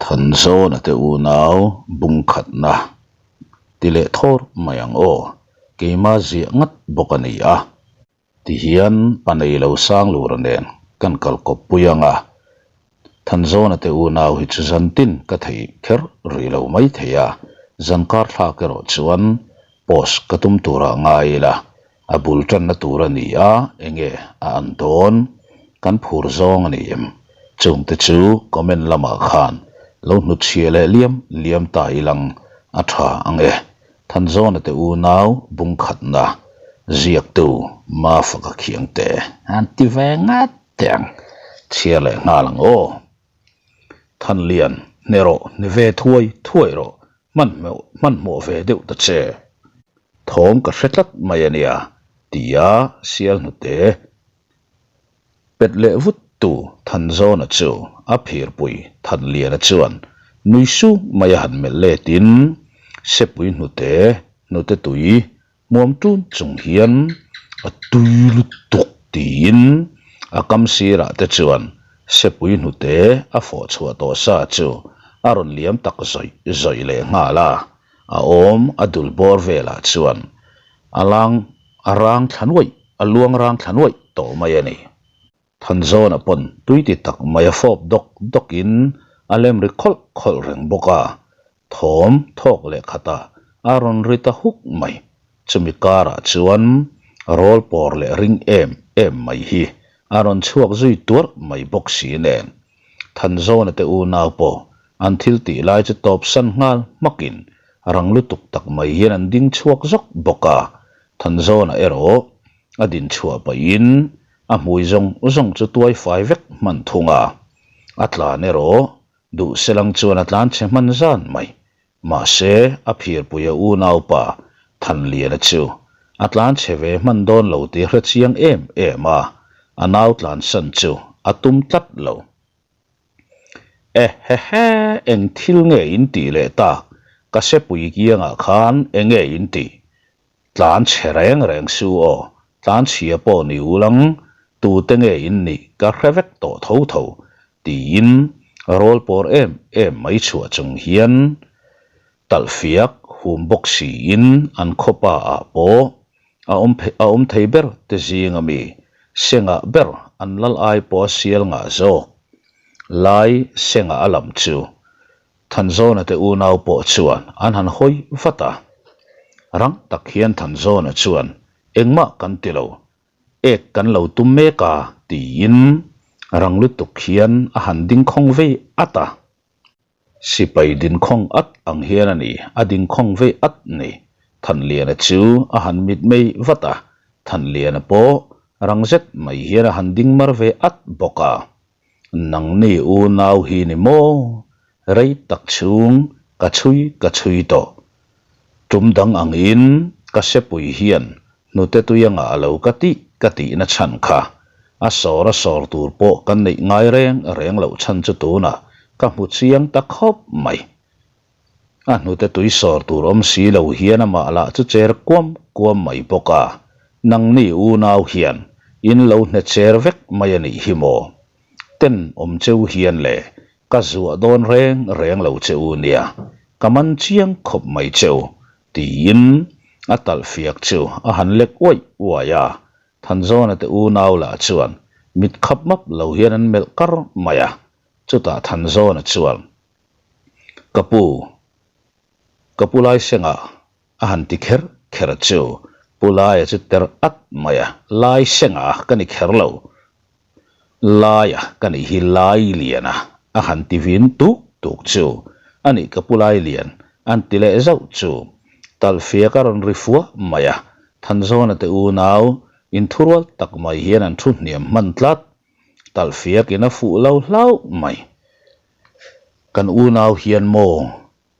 Thanzawna te unau bung khatna ti leh thawr mai ang aw, keima ziah ngat bawk a ni a. Tihian pa nei lo sang lura nen kan kal kawp pui ang a, Thanzawna te unau hi chu zan tin ka thei kher rih lo mai thei a, zan kar thlak erawh chuan post ka tum turah ngai ila, a bul tanna tur a ni a, enge a an dawn? Kan phur zawng a ni em? Chungte chu comment lamah khan lo hnutchhiah leh liam liam ta ilang a tha ang e. Thanzawna te unau bung khatna ziaktu Mafaka Khiangte an ti ve ngat teh ang. Chhiar leh nghal ang aw. Thanlian, hne rawh, hne ve thuai thuai rawh, hmanhmawh ve deuh ta che. Thawm ka hre tlat mai a nia, tia sial hnute pet leh vut tu Thanzawna chu a phirpui Thanliana chuan nui sung mai a han melh letin sepui hnute hnute tui hmuam tun chung hian a tui lutuk tiin a kam sirah te chuan sepui hnute a fawh chhuah tawh sa chu a rawn liam tak zawih zawih leh nghal a. A awm a dul bawr velah chuan a lang a rang thla nuaih, a luang rang thla nuaih tawh mai a ni. Thanzawna pawn tui ti tak mai a fawp dawk dawkin a lem ri khawlh khawlh reng bawk a, thawm thawk leh khatah a rawn ri ta huk mai. Chumi karah chuan rawl pawr leh ring em em mai hi a rawn chhuak zui tuarh mai bawk si nen. Thanzawna te unau pawh an thil tih lai chu tawp san nghal hmakin rang lutuk tak mai hian an ding chhuak zawk bawk a, Thanzawna erawh a din chhuah pahin a hmui zawng zawng chu tuai fai vek hman thung a, a tlan erawh duh selang chuan a tlan chhe hman zan mai. Mahse, a phirpuia unaupa Thanliana chu a tlan chhe ve hman dawn lo tih a hre chiang em em a, a nau tlansan chu a tum tlat lo. Ehehe, eng thil nge in tih leh tak? Ka sepui kiangah khan eng nge in tih? Tlan chhe reng reng su aw, tlan chhia pawh ni ulang, tute nge in nih ka hre vek tawh tho tho, tiin rawl pawr em em mai chhuah chung hian talhfiak hum bawk siin an khawpa ah pawh a awm a awm thei ber te zing ami sengah ber an lal ai pawh a sial ngah zawk lai sengah a lam chu Thanzawna te unau pawh chuan an han hawi vat a. Rang tak hian Thanzawna chuan, Engmah kan ti lo, ek kan lo tum mek a, tiin rang lutuk hian a han ding khawng vei at a. Sipai din khawng at ang hian a ni, a ding khawng vei at ni. Thanliana chu a han mitmei vat a, Thanliana pawh rang zet mai hian a han ding mar ve at bawk a. Nangni unau hi ni maw? Rei tak chhung ka chhui ka chhui tawh. Tum dang angin ka sepui hian hnute tui a ngah lo ka tih ka tihna chhan kha. A sawr a sawr tur pawh kan neih ngai reng reng loh chhan chu tunah ka hmu chiang ta khawp mai. A hnute tui sawr tur awm si lo hian amah lah chu cher kuam kuam mai bawk a, nangni unau hian in lo hne cher vek mai a nih hi maw? Ten awm cheu hian le ka zuah dawn reng reng lo che u nia, ka man chiang khawp mai cheu, tiin a talh fiak chu a han lek uaih uaih a, Thanzawna te unau lah chuan mit khap map lo hian an melh kar mai a, chutah Thanzawna chuan Ka pu, ka pu Laisengah a han ti kher kher chu Pu Laia chu ter at mai a, Laisengah ka ni kher lo, Laia ka nih hi Lailiana a han ti vin tuk tuk chu a nih ka pu Lailian an ti leh zauh chu Talhfiak a rawn ri fuah mai a, Thanzawna te unau inthurual tak mai hian an thu hniam hman tlat, Talhfiakin a fuh lo hlauh mai. Kan unau hian maw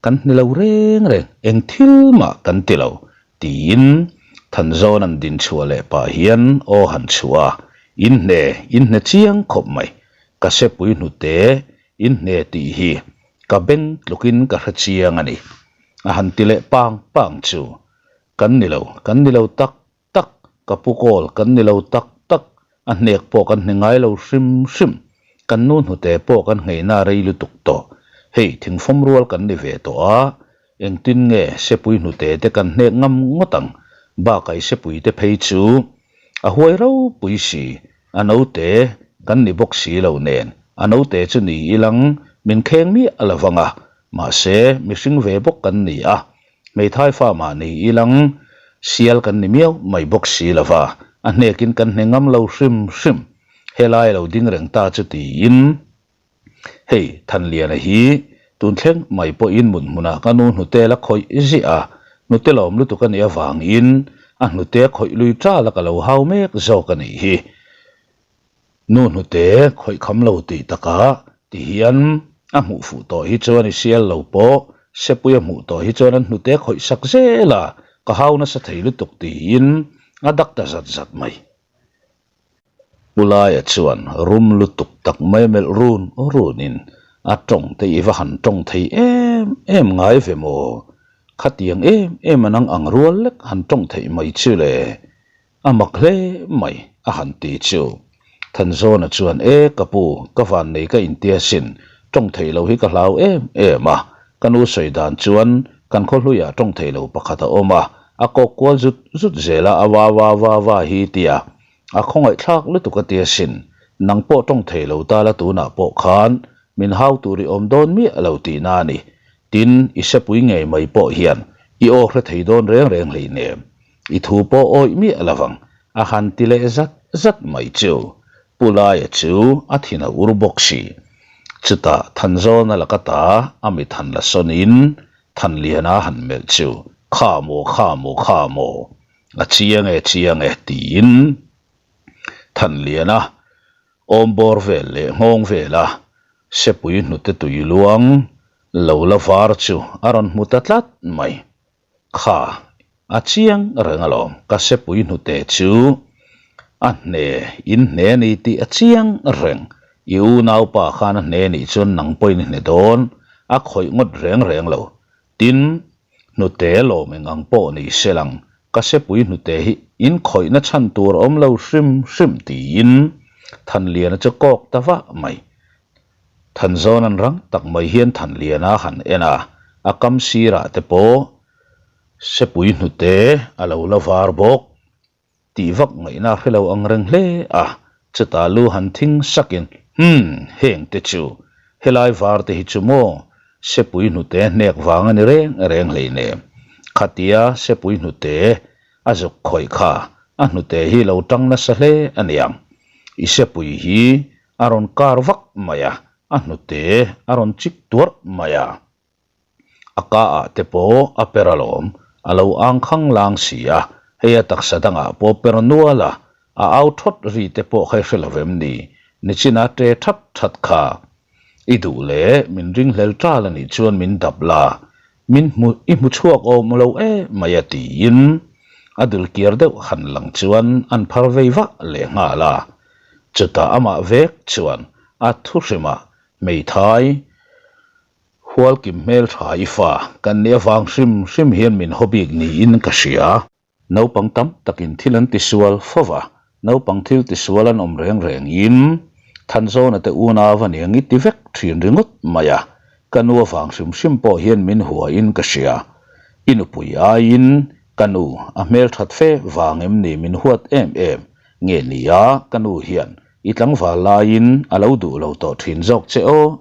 kan hni lo reng reng, eng thil mah kan ti lo, tiin Thanzawn an din chhuah leh pah hian aw han chhuah a, in hne, in hne chiang khawp mai, ka sepui hnute in hne tih hi ka beng tlukin ka hre chiang a ni, a han ti leh pang pang chu, kan ni lo, kan ni lo tak tak, ka pu kawl kan ni lo tak tak, a hnek pawh kan hne ngai lo hrim hrim, kan nu hnute pawh kan ngheina rei lutuk tawh. Hei thingfawm rual kan ni ve tawh a, engtin nge sepui hnute te kan hnek ngam ngawt ang, bakah i sepui te phei chu a huai ropui si, a note kan ni bawk si lo nen, a note chu ni ilang min kheng miah lo vang a, mahse mihring ve bawk kan ni a, hmeithai fa mah ni ilang sial kan ni miau mai bawk si lo va, a hnekin kan hne ngam lo hrim hrim, helai a lo ding reng ta chu tiin. Hei, Thanliana hi tun thleng mai pawhin mut hmunah ka nu hnute la khawih ziah a, hnute lawm lutuk a nih avangin a hnute a khawih lui ṭal a ka lo hau mek zawk a nih hi. Nu hnute khawih kham lo tih takah ti hian a hmuh fuh tawh hi chuan i sial lo pawh sepui a hmuh tawh hi chuan an hnute khawih sak zel a, ka hau nasa thei lutuk tiin a dak ta zat zat mai. Pu Laia chuan rum lutuk tak mai melh run runin a tawng te i va han tawng thei em em ngai ve maw? Khatiang em em a nang ang rual lek han tawng theih mai chu le? A mak hle mai a han ti chu. Thanzawna chuan e ka pu, ka vannei ka intia sin, tawng theih lo hi ka hlau em em a, ka nu sawi dan chuan kan khaw hluiah tawng theih lo pakhat a awm a, a kawk kual zut zut zel a, a wa wa wa wa hi tia A khawngaihthlak lutuk a tia sin, nang pawh tawng thei lo ta la tunah pawh khan min hau tur i awm dawn miah lo tihna a ni. Tin, i sepui ngei mai pawh hian i aw hre thei dawn reng reng hleinem. I thu pawh awih miah lo vang, a han ti leh zat zat mai chu. Pu Laia chu a thin a ur bawk si. Chutah Thanzawna laka ta a mit han la sawnin Thanliana han melh chu, Kha maw, kha maw, kha maw. A chiang e, chiang e, tiin Thanliana awm bawr vel leh nghawng vela sepui hnute tui luang lo la var chu a rawn hmu ta tlat mai. Kha, a chiang reng alawm, ka sepui hnute chu a hne in hne a ni tih a chiang reng. I unaupa khan a hne nih chuan nang pawhin i hne dawn, a khawih ngawt reng reng lo. Tin, hnute lawm eng ang pawh ni se lang, ka sepui hnute hi in khawihna chhan tur a awm lo hrim hrim tiin Thanliana chu kawk ta vah mai. Thanzawnan rang tak mai hian Thanliana a han en a, a kam sirah te pawh sepui hnute a lo la var bawk. Tih vak ngaihna a hre lo ang reng hle a, chutah lu han thing sakin, Humm, heng te chu, helai var te hi chu maw, sepui hnute hnek vang a ni reng reng hleinem. Khatia sepui hnute a zuk khawih kha a hnute hi lo tang nasa hle a niang. I sepui hi a rawn kar vak mai a, a hnute a rawn chik tuarh mai a. A ka ah te pawh a per alawm, a lo ang khang lang si a, hei a taksa dangah pawh per nual a, a au thawt ri te pawh kha i hre lo vem ni, nichina ṭe that that kha. I duh leh min ringhlel ṭal a nih chuan min dap la, min hmu i hmu chhuak awm lo e mai a tiin a dul kiar deuh han lang chuan an phar vei vah leh nghal a, chutah amah vek chuan a thuhrimah hmeithai Hualkim hmeltha i fa kan nih avang hrim hrim hian min haw bik niin ka hria. Naupang tam takin thil an tisual fo va, naupang thil tisual an awm reng rengin Thanzawna te unau a nia ngi ti vek thin ringawt mai a, ka nu avang hrim hrim pawh hian min huain ka hria. I nupui aiin ka nu a hmelthat fe vang em ni min huat em em nge nia ka nu hian i tlangval laiin a lo duh lo tawh thin zawk che aw.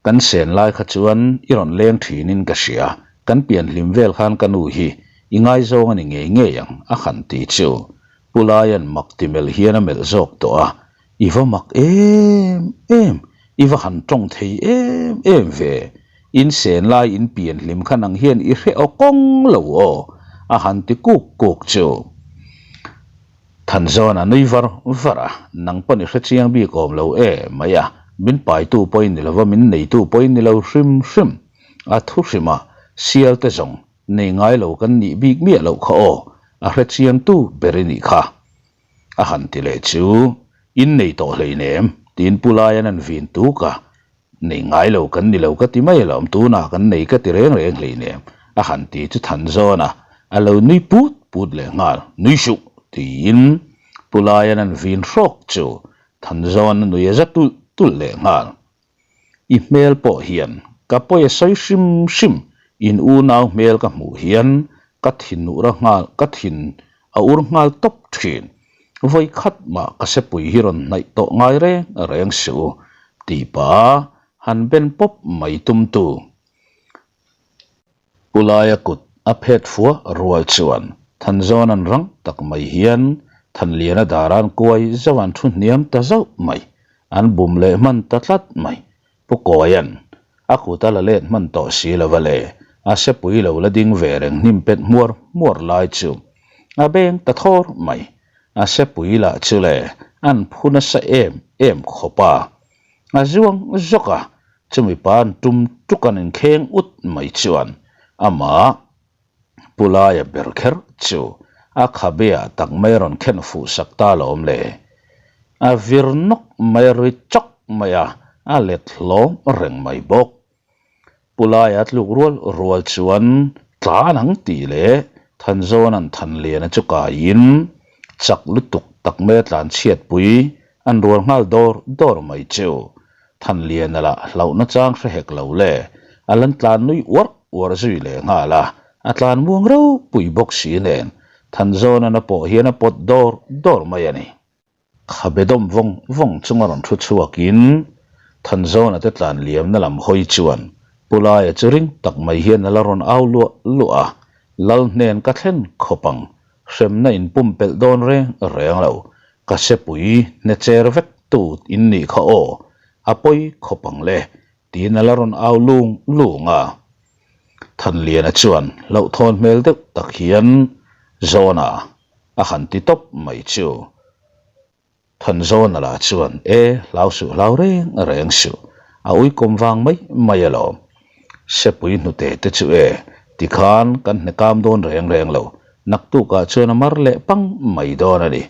Kan sen lai kha chuan i rawn leng thinin ka hria, kan pian hlim vel khan ka nu hi i ngaizawng a ni ngei ngei ang a han ti chu. Pu Laia'n mak ti melh hian a melh zawk tawh a, I va mak em em, i va han tawng thei em em ve, in sen lai in pian hlim kha nang hian i hre aw kawng lo aw a han ti kuk kuk chu. Thanzawn a nui var var a, nang pawn i hre chiang bik awm lo e mai a, min paitu pawhin ni lova min neitu pawhin ni lo hrim hrim. A thu hrima sial te zawng nei ngai lo kan nih bik miah loh kha aw, a hre chiang tu ber i nih kha. A han ti leh chu, in nei tawh hleinem, tiin Pu Laian an vin tuk a, Nei ngai lo kan ni lo ka ti mai alawm, tunah kan nei ka ti reng reng hleinem, a han ti chu Thanzawn a, a lo nui put put leh nghal, Nui suh! tiin Pu Laian an vin hrawk chu Thanzawn a nui a za tulh tulh leh nghal. I hmel pawh hian. Ka pawi a sawi hrim hrim, in unau hmel ka hmuh hian ka thin ur a nghal ka thin a ur nghal tawp thin. Vawi khat mah ka sepui hi rawn hnaih tawh ngai reng reng suh u, tih pah han ben pawp mai tum tu. Pu Laia kut a phet fua rual chuan Thanzawna'n rang tak mai hian Thanliana dara'n kuai zauh an thu hniam ta zauh mai, an bum leh hman ta tlat mai. Pu Kawia'n a kut a la let hman tawh si lo va le, a sepui lo la ding ve reng hnim pet hmuar hmuar lai chu a beng ta thawr mai. A sepui lah chu le an phu nasa em em khawp a, a zuang zawk a, Chumi pa'n tum tuk an inkheng ut mai chuan amah Pu Laia ber kher chu a khabe ah tak mai a rawn khen fuh sak ta lawm le. A vir nawk mai a ri chawk mai a, a let hlawm reng mai bawk. Pu Laia tluk rual rual chuan tlan ang tih leh Thanzawna'n Thanliana chu kaiin chak lutuk tak mai a tlan chhiatpui an rual nghal dawr dawr mai chu. Thanliana lah hlauhna chang hre hek lo le, a lan tlan nui uar uar zui leh nghal a, a tlan muang ropui bawk si nen Thanzawnana pawh hian a pawt dawr dawr mai a ni. Khabe dawm vawng vawng chunga rawn thu chhuakin Thanzawna te tlan liamna lam hawi chuan Pu Laia chu ring tak mai hian a la rawn au luah luah a, Lal hnen ka thlen khawp ang, hremna in pumpelh dawn reng reng lo, ka sepui hne cher vek tut in nih kha aw, a pawi khawp ang le, tiin a la rawn au lung lung a. Thanliana chuan hlauhthawn hmel deuh tak hian Zawna a han ti tawp mai chu. Thanzawna lah chuan, E, hlau suh, hlau reng reng suh, a uikawm vang mai mai alawm. Sepui hnute te chu e, tikhan kan hne kam dawn reng reng lo, naktukah chuan a mar leh pang mai dawn a ni.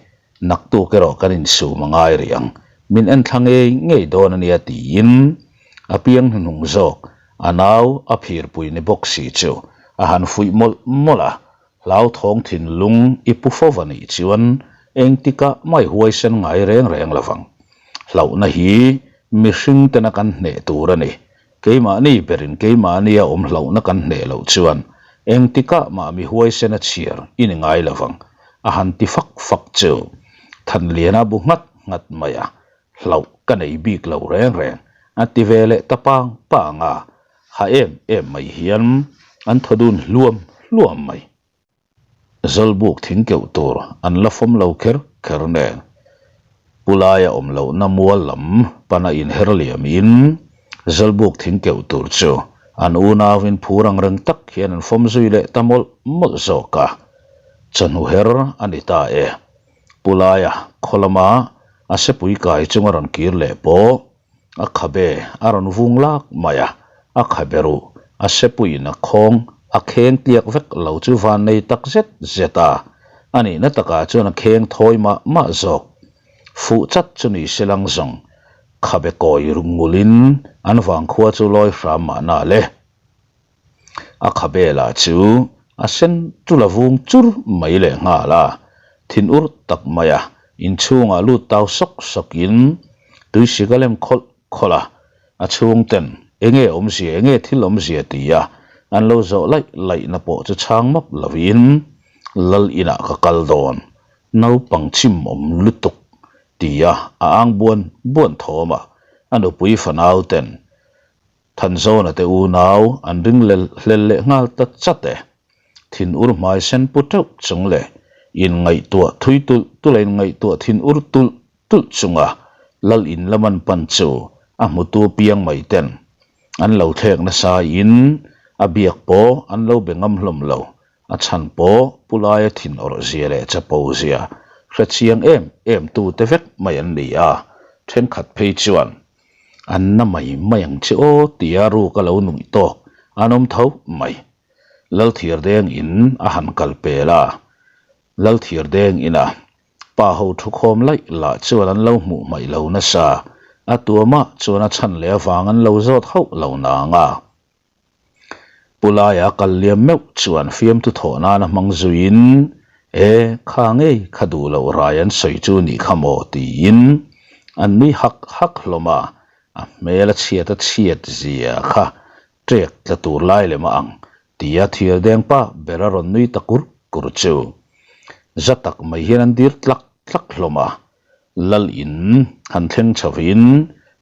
Naktuk erawh kan insum a ngai rih ang, min enthla ngei ngei dawn a nia tiin a piang hnuhnung zawk, a nau a phirpui ni bawk si chu a han fuih mawlh mawlh a, Hlauthawng thinlung i pu fo va nih chuan engtikah mai huaisen ngai reng reng lo vang. Hlauhna hi mihring tena kan hneh tur a ni. Keimahni berin keimahnia awm hlauhna kan hneh loh chuan engtikah mah mi huaisen a chhiar i ni ngai lo vang, a han ti fak fak chu. Thanliana bu nghat nghat mai a, Hlauh ka nei bik lo reng reng, a ti ve leh ta pang pang a, ha em em mai hian an thaw dun hluam hluam mai. Zawlbuk thing keuh tur an la fawm lo kher kher nen, Pu Laia awm lohna mual lam pana inher liamin Zawlbuk thing keuh tur chu an unauin phur ang reng tak hian an fawm zui leh ta mawlh mawlh zawk a, chawhnu her a ni ta e. Pu Laia khaw lama a sepui kai chunga rawn kir leh pawh a khabe a rawn vung lak mai a, a khabe ruh a sepuiin a khawng a kheng tliak vek lo chu van nei tak zet zet a, a nihna takah chuan a kheng thawi mah mah zawk. Fuh chat chu ni se lang zawng khabe kawi ngulin an vangkhua chu lawi hram mahna le. A khabe lah chu a sen tul a vung chur mai leh nghal a, thin ur tak mai a, inchhungah lut tau sawk sawkin tuisik a lem khawlh khawlh a, a chhungten enge awmzia enge thil awmzia ti a an lo zawh laih laihna pawh chu chhang map lovin Lal inah ka kal dawn, naupang chim awm lutuk ti a a ang buan buan thawm a, a nupui fanau ten Thanzawna te unau an ring lel hlel leh nghal ta chat e. Thin ur hmai sen pu teuh chung leh inngaihtuah thui tulh tulh a inngaihtuah thin ur tulh tulh chunga lal in lam an pan chu a hmutu piang mai ten an lo thlek nasa in a biak pawh an lo be ngam hlawm lo. A chhan pawh Pu Laia thin awrh zia leh chapo zia hre chiang em em tu te vek mai an ni a, thenkhat phei chuan An na mai mai ang che aw tia ruk a lo nuih tawk an awm tho mai. Lalthirdeng in a han kal pel a, Lalthirdeng ina pa ho thukhawm laih lah chuan an lo hmuh hmaih lo nasa, a tuamah chuan a chhan leh avang an lo zawt hauh lo nang a. Pu Laia kal liam meuh chuan fiamthu thawh nana hmang zuiin, E, kha ngei kha duh loh rai an sawi chu nih kha maw? tiin an nui hak hak hlawm a, a hmel a chhiat a chhiat zia kha. Ṭek tla tur lai lem a ang, tia thir deng pa ber a rawn nui ta kur kur chu. Za tak mai hian an dir tlak tlak hlawm a. Lal in han thleng chhovin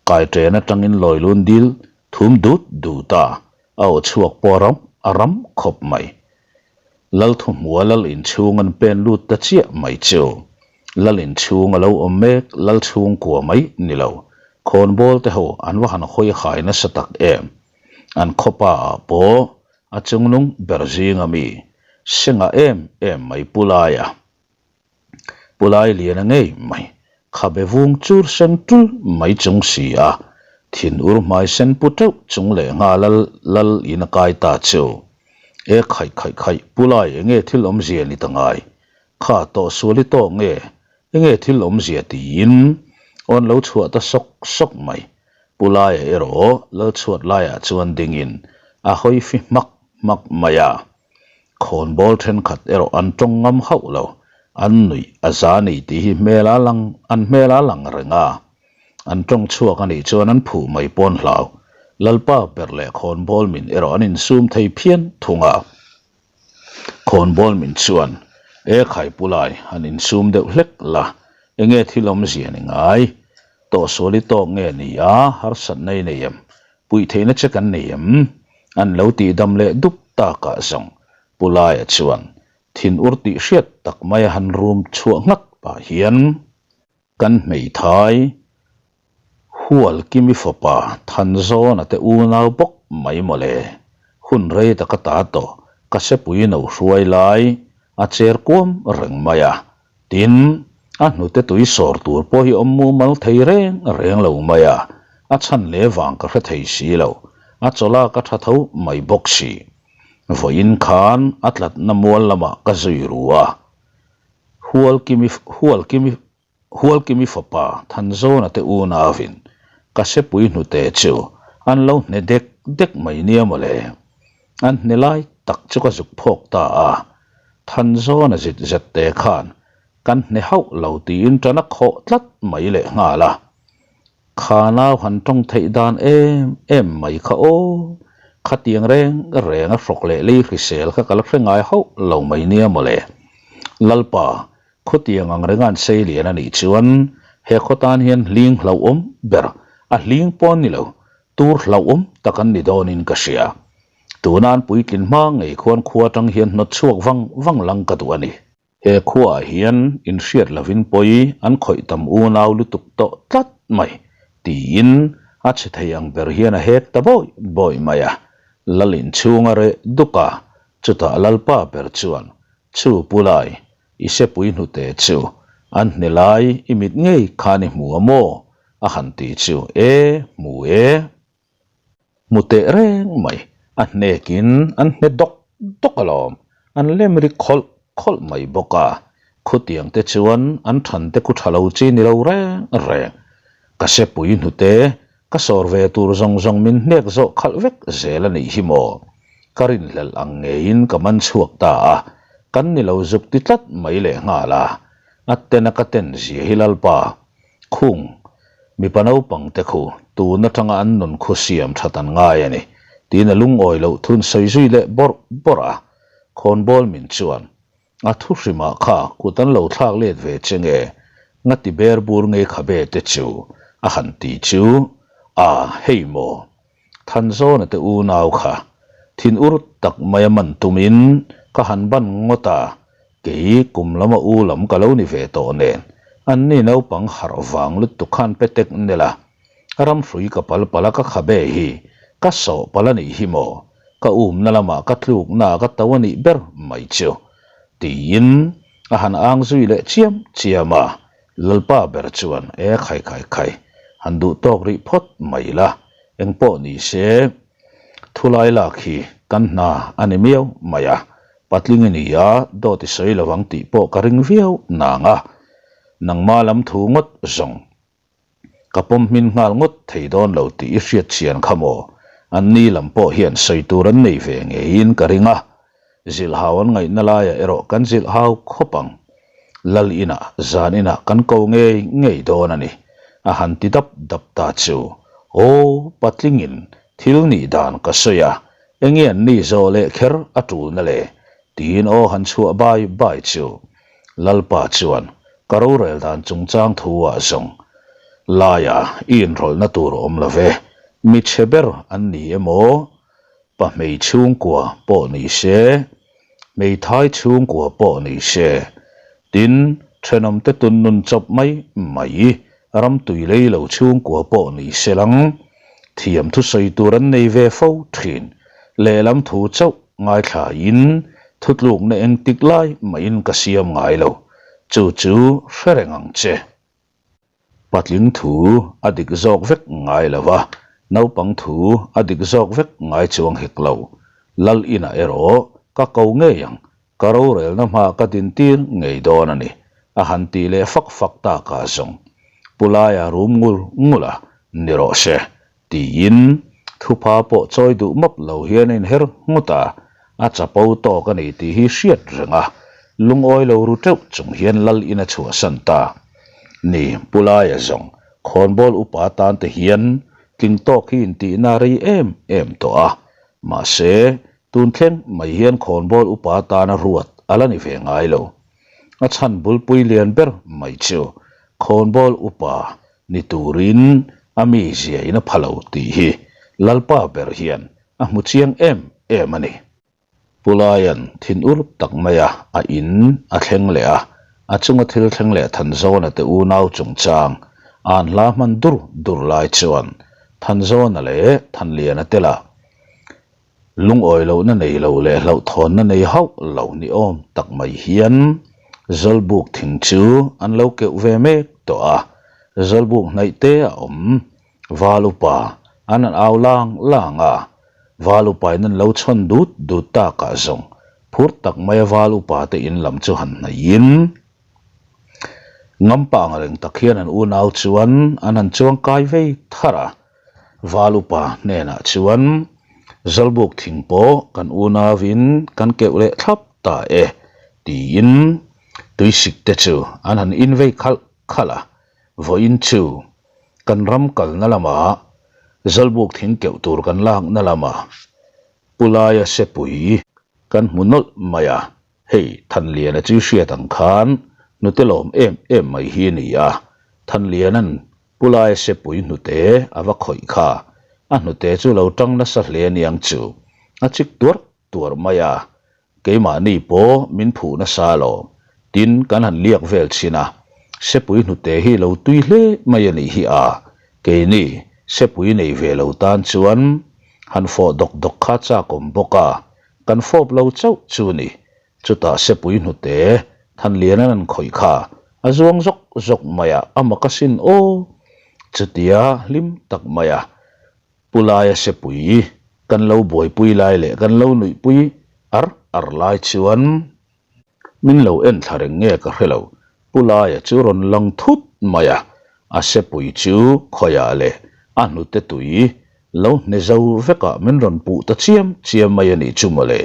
kai ṭen aṭangin lawi lun dil thum dut dut a, a aw chhuak pawh ram a ram khawp mai. Lal thuhmua lal inchhung an pen lut ta chiah mai chu. Lal inchhung a lo awm mek, lal chhungkua mai ni lo. Khawnbawl te ho an va han hawi hai nasa tak em. An khawpa ah pawh a chungnung ber zinga mi sengah em em mai pu laia. Pu Lai lian a ngei mai, khabe vung chur sen tul mai chung si a, thin ur hmai sen pu teuh chung leh nghal a lal in a kai ta chu. E khaih khaih khaih, Pu Lai enge thil awmzia ni ta ngai? Kha tawh sual i tawk nge? Enge thil awmzia tiin awn lo chhuah ta sawk sawk mai. Pu Laia erawh lal chhuat laiah chuan dingin a hawi fi hmak hmak mai a. Khawnbawl thenkhat erawh an tawng ngam hauh lo, an nuih a za ni tih hi hmel a lang, an hmel a lang reng a. An tawng chhuak a nih chuan an phuh mai pawn hlau. Lalpa ber leh khawnbawl min erawh an insum thei phian thung a. Khawnbawl min chuan, E Khaipu lai, han insum deuh hlek la, enge thil awmzia ni ngai? Tawhsual i tawk nge ni a, harsatna i nei em? Puih theihna che kan nei em? An lo tih dam leh dup takah zawng Pu Laia chuan thin ur tih hriat tak maia han rum chhuah nghat pah hian kan hmeithai hual Kimi fapa Thanzawna te unau bawk mai mawle. Hun rei taka ta tawh ka sepui no hruai lai a cher kuam reng mai a, Tin, a hnute tui sawr tur pawh hi awm mumal thei reng reng lo mai a, a chhan leh vang ka hre thei si lo, a chawlh a ka tha tho mai bawk si. Vawiin khan a tlatna mual lamah ka zui ru a, Hualkimi Hualkimi Hualkimi fapa Thanzawna te unauin ka sepui hnute chu an lo hne dek dek mai nia mawle. An hne lai tak chu ka zuk phawk ta a, Thanzawna zit zet te khan kan hne hauh lo tiin ṭan a khawh tlat mai leh nghal a. Kha nau han ṭawng theih dan em em mai kha aw, khatiang reng reng a hrawk leh lei hrisel kha ka la hre ngai hauh lo mai nia mawle. Lalpa, khawtiang ang renga an sei lian a nih chuan he khaw tan hian hling hlauhawm ber, a hling pawn ni lo, Tur hlauhawm tak an ni dawnin ka hria. Tuna an puitlin hma ngei khuan khua atang hian hnawt chhuak vang vang lang ka duh a ni. He khuaah hian inhriat lovin pawi an khawih tam unau lutuk tawh tlat mai, tiin a chhe thei ang ber hian a hek ta bawi bawi mai a. Lal inchhung a reh duk a, chutah Lalpa ber chuan, Chu Pu Lai, I sepui hnute chu an hne lai i mit ngei khan i hmu a maw? a han ti chu e, hmu e. Hmu teh reng mai, a hnekin an hne dawk dawk alawm, an lem ri khawlh khawlh mai bawk a, khutiang te chuan an than te khu tha lo chi ni lo reng reng. Ka sepui hnute Ka sawr ve tur zawng zawng min hnek zawh khalh vek zel a nih hi maw? Ka rinhlelh ang ngeiin ka man chhuak ta a, kan ni lo zuk ti tlat mai leh nghal a. A tena ka ten zia hi Lalpa, khung, mipa naupang te khu tun atanga an nun khu siam that an ngai a ni, tiin a lungawi loh thun sawi zui leh bawrh bawrh a. Khawnbawl min chuan A thu hrimah kha kut an lo thlak let ve che nge? Ngati ber bur nge kha be te chu? A han ti chu, A, hei maw? Thanzawna te unau kha thin ur tak mai a man tumin ka han ban ngawt a, kei kum lama u lam ka lo ni ve tawh nen, anni naupang harh vang lutuk khan pe tek nel a. Ramhrui ka pal pal a ka khabe hi ka sawh pal a nih hi maw? Ka umna lamah ka tlukna ka to a nih ber mai chu tiin a han ang zui leh chiam chiam a, Lalpa ber chuan e khai khai khai han duh tawk rih phawt mai la, engpawh ni se thulai lak hi kan hna a ni miau mai a, patling i ni a dawt i sawi lo ang tih pawh ka ring viau nang a, nangma lam thu ngawt zawng. Ka pawm hmin nghal ngawt thei dawn lo tih i hriat chian kha maw? An ni lam pawh hian sawi tur an nei ve ngeiin ka ring a. Zilhau an ngaihna laiah erawh kan zilhau khawp ang. Lal inah, zan inah kan ko ngei ngei dawn a ni, a han ti dap dap ta chu. Aw, patlingin! Thil nih dan ka sawi a, enge an ni zawh leh kher a tulna le? Tiin aw han chhuah bai bai chu. Lalpa chuan ka rorel dan chungchang thu ah zawng laia i inrawlhna tur awm lo ve, mi chhe ber an ni emaw? Pa hmei chhungkua pawh ni se, hmeithai chhungkua pawh ni se, tin, thenawmte tun nun chawp mai mai, ram tui lei lo chhungkua pawh ni se lang, thiam thusawi tur an nei ve fo thin. Lehlam thu chauh ngaithlain thutlukna engtik lai mahin ka siam ngai lo, chu chu hre reng ang che. Patling thu a dik zawk vek ngai lo va, naupang thu a dik zawk vek ngai chuang hek lo. Lal inah erawh ka ko ngei ang, ka rorelna hma ka dintir ngei dawn a ni, a han tih leh fak fak takah zawng Pu Laia rum ngul ngul a ni rawh se. Tiin thupha pawh chawi duh map lo hian a inher nghut a, a chapo tawk a ni tih hi hriat reng a, lungawi lo ru teuh chung hian lal in a chhuahsan ta. Ni, Pu Laia zawng, khawnbawl upa tan te hian tling tawk hi intihna rei em em tawh a, mahse, tun thleng mai hian khawnbawl upa tana ruat a la ni ve ngai lo. A chhan bulpui lian ber mai chu khawnbawl upa ni turin a mizia in a pha lo tih hi Lalpa ber hian a hmu chiang em em a ni. Pu Laian thin ur tak maia a in a thleng leh a, a chunga thil thleng leh Thanzawna te unau chungchang an hla hman dur dur lai chuan Thanzawna leh Thanliana te lah Lungawi lohna nei lo leh hlauhthawnna nei hauh lo ni awm tak mai hian Zawlbuk thing chu an lo keuh ve mek tawh a, Zawlbuk hnaih te a awm. Val upa an an au lang lang a, Val upain an lo chhawn dut dut takah zawng phur tak maia Val upa te in lam chu han hnaihin Ngampa ang reng tak hian an unau chuan an han chuang kai vei thar a. Val upa hnenah chuan Zawlbuk thing pawh kan unauin kan keuh leh thlap ta e tiin tuisik te chu an han invei khalh khalh a, vawiin chu kan ram kalna lamah Zawlbuk thing keuh tur kan lakna lamah Pu Laia Sepui kan hmu nawlh mai a, Hei, Thanliana chu hriat ang khan hnute lawm em em mai hi a ni a, Thanliana'n Pu Laia Sepui hnute a va khawih kha, a hnute chu lo tang nasa hle aniang chu, a chik tuarh tuarh mai a, keimahni pawh min phuh nasa alawm, tin kan han liak vel chhin a, Sepui hnute hi lo tui hle mai a nih hi a, keini Sepui nei ve lo tan chuan han fawh dawk dawk kha chakawm bawk a, Kan fawp lo chauh chu ni. Chutah sepui hnute Thanliana'n an khawih kha a zuang zawk zawk mai a, a mak asin aw! Chutia hlim tak mai a Pu Laia sepui kan lo buaipui lai leh kan lo nuihpui ar ar lai chuan, Min lo en thla reng nge ka hre lo, Pu Laia chu rawn lang thut mai a, a sepui chu khawiah leh a hnute tui lo hne zo vekah min rawn puh ta chiam chiam mai a nih chu mawle.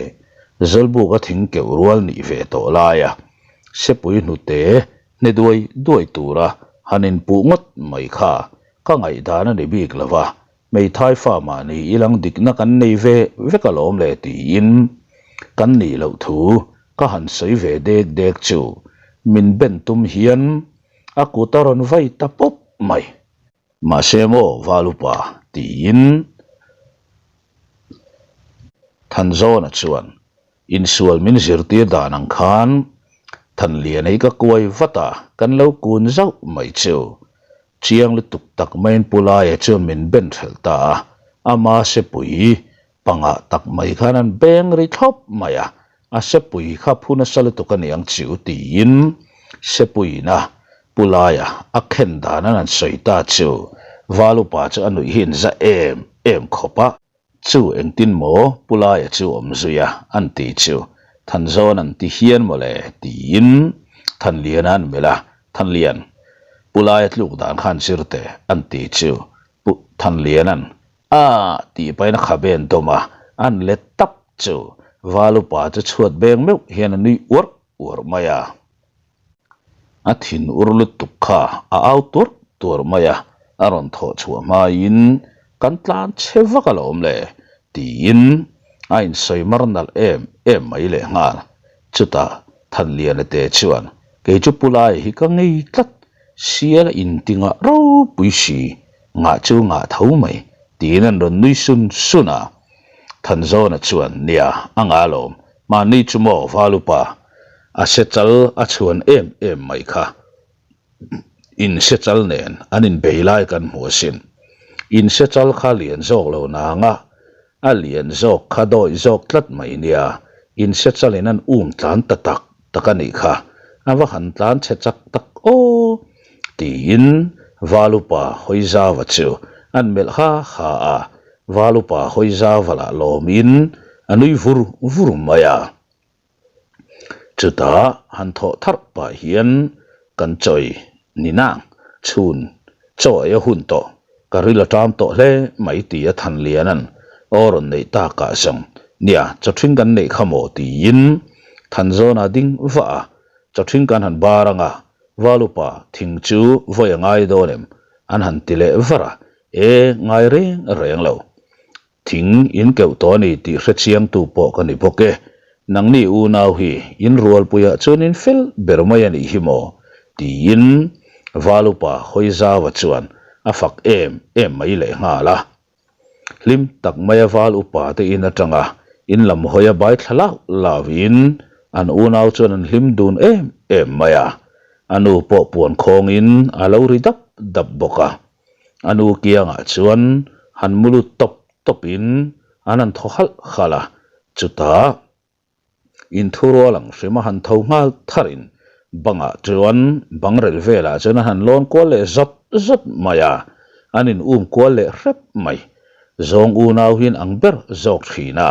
Zawlbuk a thing keuh rual nih ve tawh laia sepui hnute hne duai duai tura han inpuh ngawt mai kha ka ngaihdan a ni bik lo va, Hmeithai fa mahni i lang dikna kan nei ve vek alawm le tiin kan nih loh thu ka han sawi ve dek dek chu min ben tum hian a kut a rawn vai ta pawp mai. Mahse maw Valupa tiin Thanzawna chuan insual min zirtir dan ang khan Thanliana hi ka kuai vat a, kan lo kun zauh mai chu. Chiang lutuk tak maiin Pu Laia chuan min ben hrelh ta a, ama sepui pangah tak mai khan an beng ri thlawp mai a, a sepui kha phu nasa lutuk a niang chu tiin sepuiin a Pu Laia a khen dan an han sawi ta chu Valupa chu a nuih hi in za em em khawp a. Chu engtin maw Pu Laia chu awm zui a an ti chu Thanzawn an ti hian maw le tiin Thanliana an melh a, Thanlian, Pu Laia tluk dan khan zir teh an ti chu Pu Thanliana'n aah tih pahin a khabe an dawm a, an let tap chu Valupa chu chhuat beng meuh hian a nui uarh uarh mai a. A thin ur lutuk kha a au tuarh tuarh mai a, a rawn thawh chhuah hmain. Kan tlan chhe vak alawm le, tiin a insawi mar nalh em em mai lehnghal. Chutah Thanliana te chuan, Kei chu Pu Laia hi ka ngei tlat, sial a inti ngah ropui si, ngah chu ngah tho mai, tiin an rawn nui sun sun a. Thanzawna chuan, Nia, a ngah alawm, mahni chu maw Valupa, a se chal a chhuan em em mai kha. Inse chal nen an inbei lai kan hmu asin. Inse chal kha lian zawk lo nanga a lian zawk kha dawih zawk tlat mai nia, inse chalin an um tlan ta tak tak a nih kha, a va han tlan chhe chak tak aw! tiin Valupa Hawizava chu an melh ha ha a, Valupa Hawizava lah lawmin a nui vur vur mai a. Chutah han thawh tharh pah hian kan chawi ni nang chhun chaw ei a hun tawh, ka ril a ṭam tawh hle mai ti a Thanliana'n aw rawn neih takah zawng, Nia, chaw ṭhing kan neih kha maw? tiin Thanzawna ding vah a, Chaw ṭhing kan han bar anga Valupa thing chu vawi a ngai dawn em? an han ti leh var a, E, ngai reng reng lo. Thing in keuh tawh a ni tih hre chiangtu pawh ka ni bawk e. Nangni unau hi in rualpuiah chuan in fel ber mai a nih hi maw? tiin Valupa Hawizaua chuan a fak em em mai lehnghal a. Hlim tak maia Val upa te in atanga in lam hawi a bai thla lau lauin an unau chuan an hlim dun em em mai a. A nu pawh puan khawngin a lo ri dap dap bawk a. A nu kiangah chuan han mu lut tawp tawpin an han thaw halh halh a, chutah inthurual ang hrim a han tho nghal tharin bangah chuan bangrel velah chuan a han lawn kual leh zawt zawt mai a, an in um kual leh hrep mai. Zawng unau hian ang ber zawk thin a,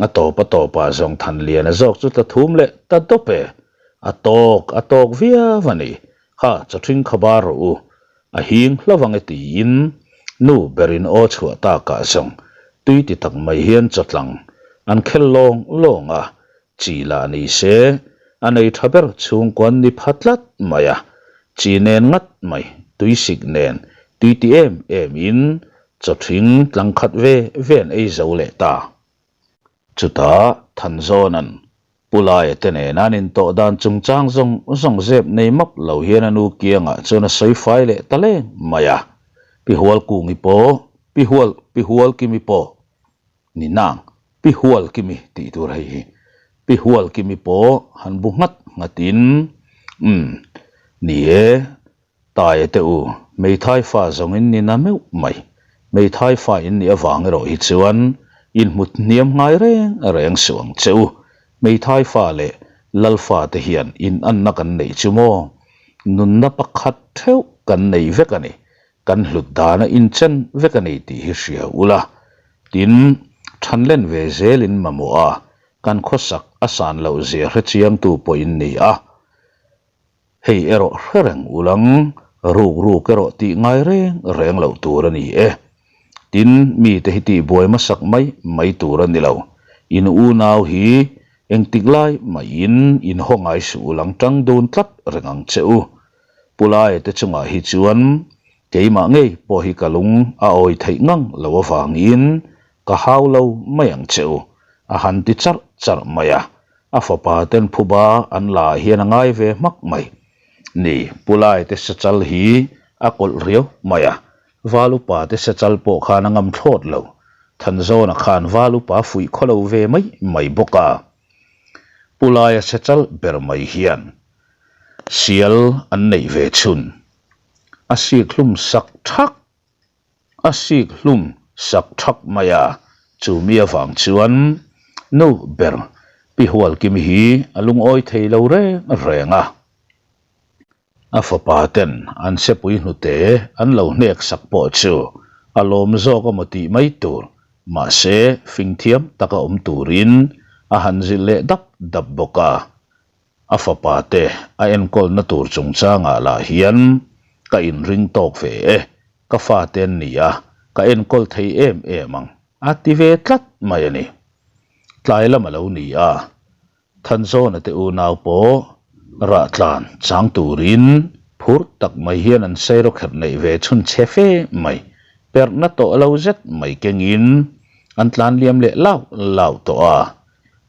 a tawp a tawpah zawng Thanliana zawk chu tla thum leh ta dawp e, a tawk a tawk viau a ni, ha chawthring kha bar rawh u, A hing hlauh ang e tiin nu berin aw chhuah takah zawng tui ti tak mai hian chawtlang an khel lawng lawng a, chi lah ni se a nei tha ber chhungkuan ni pha tlat mai a, chi nen ngat mai tui sik nen tui ti em em in chawthring tlang khat ve ve an ei zo leh ta. Chutah Thanzawna'n Pu Laia te nen an intawh dan chungchang zawng zawng zep nei map lo hian a nu kiangah chuan a sawi fai leh ta leng mai a. Pi Hualkungi pawh, Pi Hual, Pi Hualkimi pawh ni nang, Pi Hualkimi tih tur hei hi, Pi Hualkimi pawh han bu nghat nghatin, Umm, ni e, Taia te u, hmeithai fa zawng in ni na meuh mai. Hmeithai fa in nih avang erawh hi chuan in hmu hniam ngai reng reng suh ang che u. Hmeithai fa leh lal fa te hian in anna kan neih chu maw? Nunna pakhat theuh kan nei vek a ni. Kan hlut dana inchen vek a ni tih hi hria ula. Tin, thanlen ve zel in mamawh a, kan khawsak a san loh zia hrechiangtu pawh in ni a. Hei erawh hre reng ulang, ruk ruk erawh tih ngai reng reng loh tur a ni e. Tin, mite hi tih buai hmasak mai mai tur a ni lo. In unau hi engtik lai maiin in haw ngai suh ulang tang dun tlat reng ang che u. Pu Laia te chungah hi chuan keimah ngei pawh hi ka lung a awi theih ngang lo avangin ka hau lo mai ang che u, a han ti charh charh mai a. A fapa ten phuba an la ah hian a ngai ve hmak mai. Ni, Pu Lai te sechal hi a kawlh riau mai a, Val upa te sechal pawh khan a ngam thlawt lo. Thanzawna khan Val upa fuih khaw lo ve mai mai bawk a. Pu Laia sechal ber mai hian sial an neih ve chhun. A sik hlum sak thak. A sik hlum sak thak mai a, chu mi avang chuan nu ber Pi Hualkimi hi a lungawi thei lo reng reng a. A fapa ten an sepui hnute an lo hnek sak pawh chu a lawm zawk a maw tih mai tur, mahse fingthiam taka awm turin a han zilh leh dap dap bawk a. A fapa te a enkawlna tur chungchangah lah hian ka inring tawk ve e, ka fate an ni a, ka enkawl thei em em ang, a ti ve tlat mai a ni. Tlai lam a lo ni a, Thanzawna te unau pawh rah tlan chang turin phur tak mai hian an seirawkherh neih ve chhun chhe fe mai. perhna tawh lo zet mai kengin an tlan liam leh lau lau tawh a.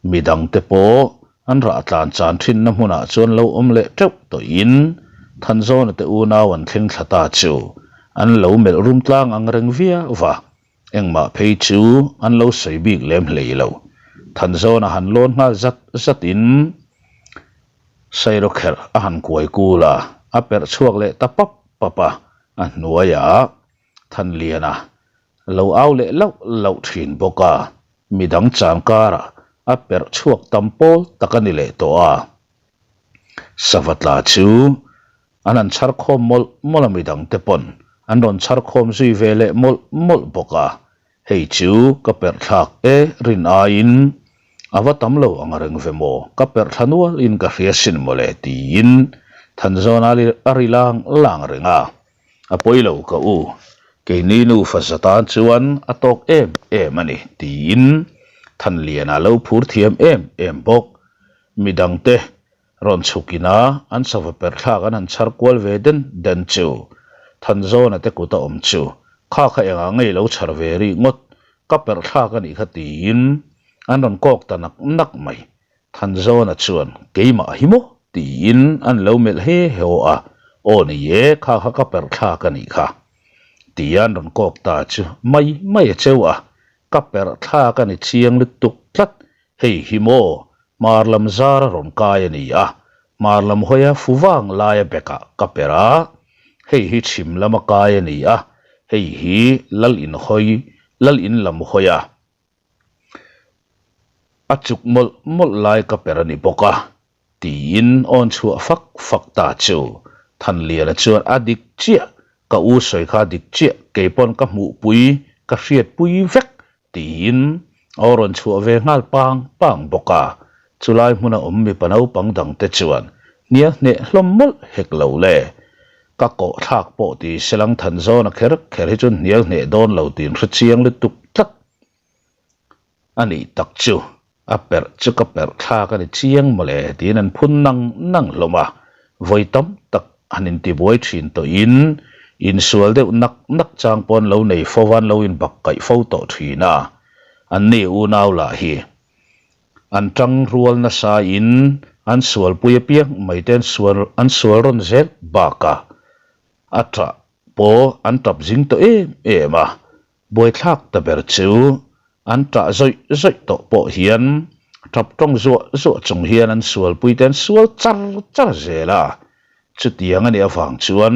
Midangte pawh an rah tlan chan thinna hmunah chuan lo awm leh teuh tawhin Thanzawna te unau an thleng thla ta chu an lo melh rum tlang ang reng viau va. Engmah phei chu an lo sawi bik lem hlei lo. Thanzawna han lawn nghal zat zatin Sairawkherh a han kuai kul a, a perh chhuak leh ta pap pap a, a hnuaiah Thanliana lo au leh lauh lauh thin bawk a, midang chan karah a perh chhuak tam pawl tak a ni leh tawh a. Sava tla chu an han chhar khawm mawlh mawlh a midangte pawn an rawn chhar khawm zui ve leh mawlh mawlh bawk a, hei chu ka perh thlak e rin aiin a va tam lo ang reng ve maw ka perh thla nual in ka hria sin mawle tiin Thanzawn a ri lang lang reng a, a pawi lo ka u keini nufa za tan chuan a tawk em em a ni tiin Thanliana lo phur thiam em em bawk midangte Rawn chhuk ina an sava per thlak an han chhar kual ve den den chu Thanzawna te kut a awm chu kha kha engah ngei lo chhar ve rih ngawt ka perh thlak a nih kha tiin an rawn kawk ta nak nak mai. Thanzawna chuan keimah hi maw tiin an lo melh he he a, aw ni e kha kha ka perh thlak a nih kha tia an rawn kawk ta chu mai mai a cheu a, ka perh thlak a ni chiang lutuk tlat hei hi maw Hmar lam zar a rawn kai a ni a, hmar lam hawia fu vang laia bekah ka per a, hei hi chhim lama kai a ni a, hei hi lal in hawi, lal in lam hawia a chuk mawlh mawlh lai ka per a ni bawk a, tiin awn chhuah fak fak ta chu Thanliana chuan a dik chiah, ka u sawi kha a dik chiah, keipawn ka hmuhpui, ka hriatpui vek Tiin aw rawn chhuah ve nghal pang pang bawk a, chulai hmuna awm mipa naupang dangte chuan hnial hneh hlawm mawlh hek lo le. Ka kawh thlak pawh ti selang than zawn a kher kher hi chu hnial hneh dawn lo tiin hre chiang lutuk tlat a nih tak chu. A perh chu ka perh thlak a ni chiang mawle tiin an phun nang nang hlawm a, vawi tam tak han intibuai thin tawhin insual deuh nak nak chang pawh an lo nei fo va, an lo inbak kaih fo tawh thin a, anni unau lah hi an tang rual nasa in an sualpui apiang mai te an sual an sual rawn zel bakah a tah pawh an tap zing tawh em em a. Buaithlak ta ber chu an ṭah zawih zawih tawh pawh hian ṭap ṭawng zuah zuah chung hian an sualpui te an sual char char zel a, chutiang a nih avang chuan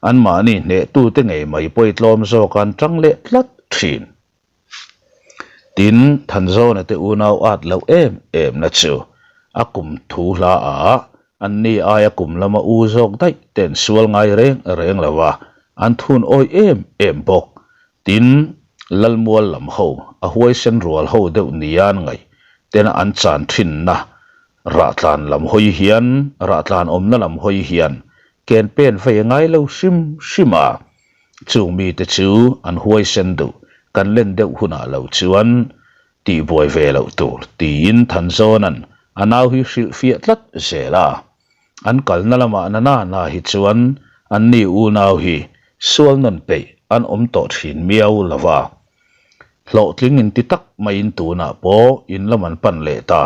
anmahni hnehtute ngei mai pawh i tlawm zawk a an ṭang leh tlat ṭhin. Tin, Thanzawna te unau at loh em em na chu a kum thu hla ah Anni aia kum lama u zawk daih te an sual ngai reng reng lo a, an thun awi em em bawk. Tin, Lalmual lam ho, a huaisen rual ho deuh nia an ngaih tena an chan thinna rahtlan lam hawi hian, rahtlan awmna lam hawi hian ken pen vei a ngai lo hrim hrim a. Chung mite chu an huaisen duh kan len deuh hunah lo chuan Tihbuai ve loh tur tiin Thanzawna'n a nau hi hrilhfiah tlat zel a. An kalna lamah na na na hi chuan anni unau hi sual nawn peih an awm tawh thin miau lo va. Hlawhtling inti tak maiin tunah pawh in lam an pan leh ta.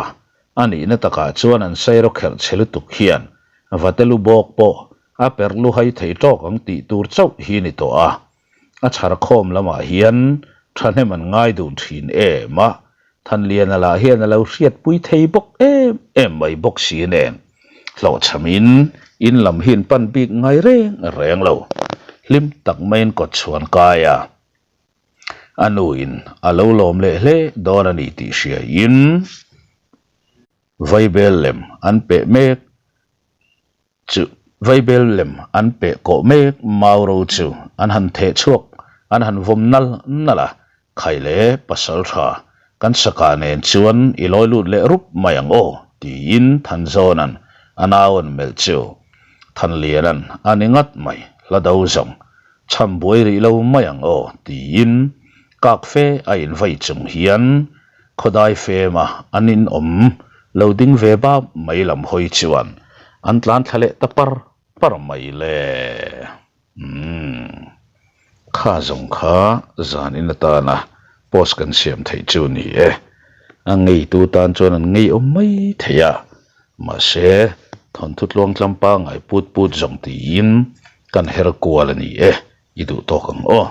A nihna takah chuan an sairaw kherh chhe lutuk hian Vatelu bawk pawh a perh luhai thei tawk ang tih tur chauh hi ni tawh a. A chhar khawm lamah hian thahnem an ngai dun thin em a, Thanliana lah hian a lo hriatpui thei bawk em em mai bawk si nen hlawhchhamin in lam hi an pan bik ngai reng reng lo. Hlim tak maiin kawt chhuan kai a, a nuin a lo lawm leh hle dawn a ni tih hriain Vaibel lem an peh mek. Chu Vaibel lem an peh kawh mek Mauro chu an han theh chhuak, an han vawm nal nal a, Khai le pasal tha, kan saka nen chuan i lawi lut leh rup mai ang aw, tiin Thanzawna'n a nau an melh chu Thanliana'n a ni ngat mai, hla do zawng chham buai rih lo mai ang aw, tiin kak fe a invai chung hian Khawdai fema an in awm lo ding ve bap mai lam hawi chuan an tlan thla leh ta par par mai le. Umm. Kha zawng kha zan in atana post kan siam theih chu ni e. A ngeitu tan chuan an ngei awm mai thei a, mahse thawnthu tluang tlam pangngai put put zawng tiin kan her kual a ni e, i duh tawk ang aw.